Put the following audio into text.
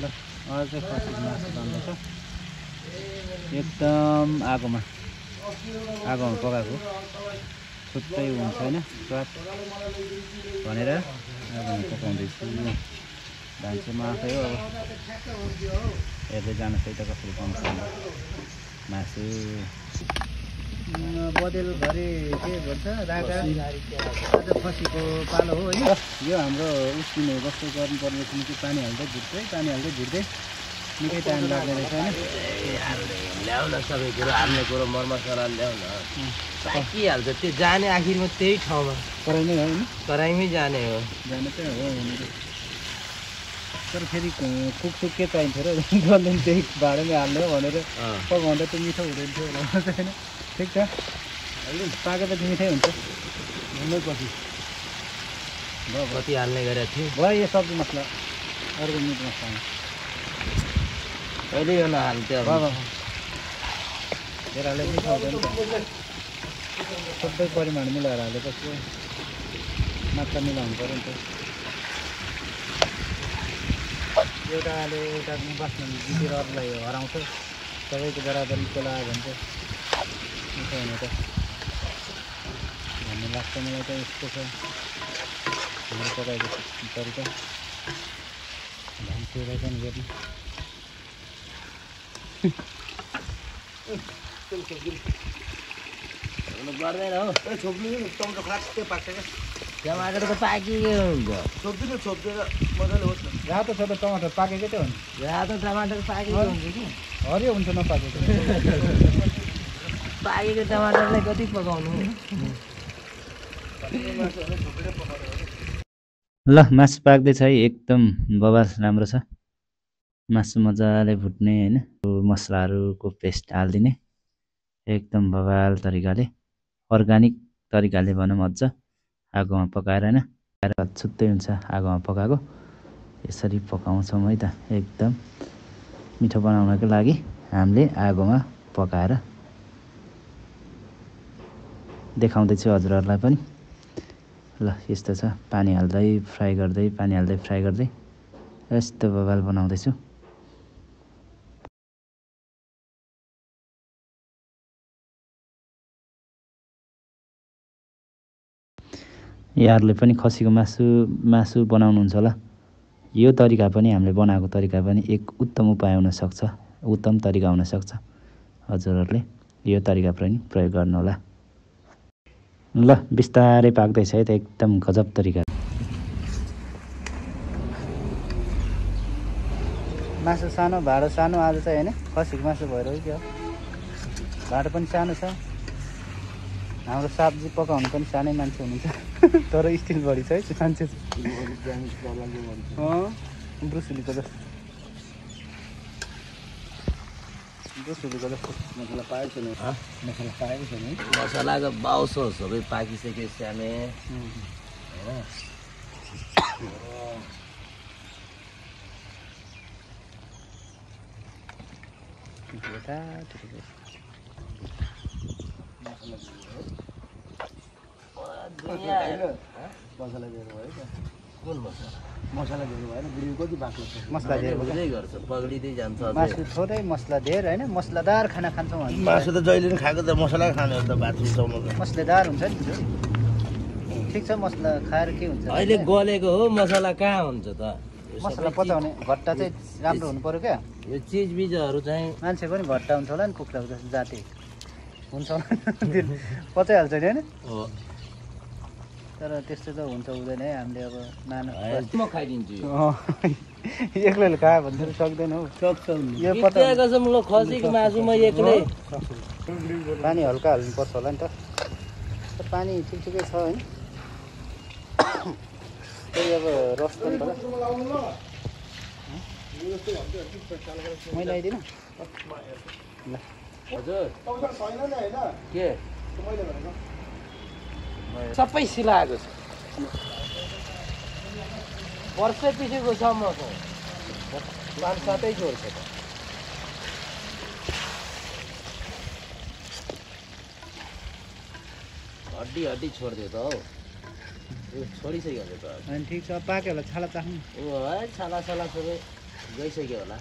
ल अझै खसीको मासु बन्दैछ एकदम आगोमा पकाएको छुट्टै हुन्छ होइन स्वाद भनेर आगोमा पकाउँदैछु धान चाहिँ मासै हो अब हेर्दै जानुहोस् है त कसरी पाउँछ मासु बदेल घरे के भन्छ रागा आज खसीको पालो हो होइन यो हाम्रो उसिने जस्तो गर्नुपर्ने रहेछ कि पानी हाल्दै झुट्दै निकै टाइम लाग्ने रहेछ होइन ल्याउन सबै कुरो हाल्ने कुरो मरमसला ल्याउन पाकिहाल्छ त्यो जाने आखिरमा त्यही ठाउँमा कराई नै हो होइन कराइमै जाने हो जाने चाहिँ हो तर फेरि कुकसुक के चाहिन्छ र गर्दैन त्यही भाँडामै हाल्ने हो भनेर पकाउँदा त्यो मिठो हुँदैन थियो होला होइन ठिक छ पाकेपछि मिठै हुन्छ हुनै पछि भयो कति हाल्ने गरेको थियो भयो यो सब्जी मसला अर्को मिट मसला कहिले यो नहाल्थ्यो अब धेरै हाले मिठो हुँदैन सबै परिमाण मिलाएर हालेपछि मात्रा मिलाउनु पऱ्यो नि त एउटाले एउटा बाँच्नु जितेर अरूलाई हराउँछ सबैको बराबर इक्वल आयो भने चाहिँ मिठो हुने त भन्ने लाग्छ मलाई त यस्तो छ हाम्रो पकाएको तरिका धान सेवाई पनि गर्ने गर्दैन हो छोप्नु टमाटर खासै पाक्छ क्या टमाटर त पाकिकै हुन्छ छोप्दिनु छोपेर मजाले होस् न रातो छ त टमाटर पाकेकै त हो नि रातो टमाटर पाकेको हुन्छ कि हरियो हुन्छ नपाकेको पाकेको टमाटरलाई कति पकाउनु ल मासु पाक्दैछ है एकदम बबाल राम्रो छ मासु मजाले भुट्ने होइन मसलाहरूको पेस्ट हालिदिने एकदम बबाल तरिकाले अर्ग्यानिक तरिकाले भनौँ अझ आगोमा पकाएर होइन छुट्टै हुन्छ आगोमा पकाएको यसरी पकाउँछौँ है त एकदम मिठो बनाउनको लागि हामीले आगोमा पकाएर देखाउँदैछु हजुरहरूलाई पनि ल यस्तो छ पानी हाल्दै फ्राई गर्दै यस्तो बबाल बनाउँदैछु यहाँहरूले पनि खसीको मासु बनाउनुहुन्छ होला यो तरिका पनि हामीले बनाएको तरिका पनि एक उत्तम उपाय हुनसक्छ उत्तम तरिका हुनसक्छ हजुरहरूले यो तरिका पनि प्रयोग गर्नुहोला ल बिस्तारै पाक्दैछ है त एकदम गजब तरिका मासु सानो भाँडो सानो आज चाहिँ होइन खसीको मासु भएर हो क्या भाँडो पनि सानो छ हाम्रो सब्जी पकाउनु पनि सानै मान्छे हुनुहुन्छ तर स्टिल बढी छ है मान्छे ब्रुसुलीको जस्तो मसला पाएको छैन मसला पाएको छैन मसलाको बाउस हो सबै पाकिसक्यो स्यामे मसला दिएर भयो कुन मसला मसला दिएर भएन बुढी कति बाक्लो छ मसला दिएर गर्छ पगडिँदै जान्छ मासु थोरै मसला दिएर होइन मसलादार खाना खान्छौँ हामी मासु त जहिले पनि खाएको त मसला खाने हो त बाथरुम चौमको मसलेदार हुन्छ नि ठिक छ मसला खाएर के हुन्छ अहिले गलेको हो मसला कहाँ हुन्छ त मसला पचाउने घट्टा चाहिँ राम्रो हुनु पर्यो क्या यो चिजबिजहरू चाहिँ मान्छे पनि घट्टा हुन्छ होला नि कुखुराको जस्तो जाति हुन्छ होला पचाइहाल्छ नि होइन तर त्यस्तो त हुन्छ हुँदैन है हामीले अब नानो म खाइदिन्छु एक्लैले खायो भने त सक्दैन हौ यो पचाएको छ म खसीको मासु म एक्लै पानी हल्का हाल्नुपर्छ होला नि त पानी ठिकै छ होइन त्यही अब रस पनि होला मैले आइदिनु ल हजुर के सबै सिलाएको छ वर्ष पछिको सम्म छ 5-7 जोड छ हड्डी छोडिदियो त हौ छोडिसक्यो त अनि ठिक छ पाक्यो होला छाला चाख्नु है छाला सबै गइसक्यो होला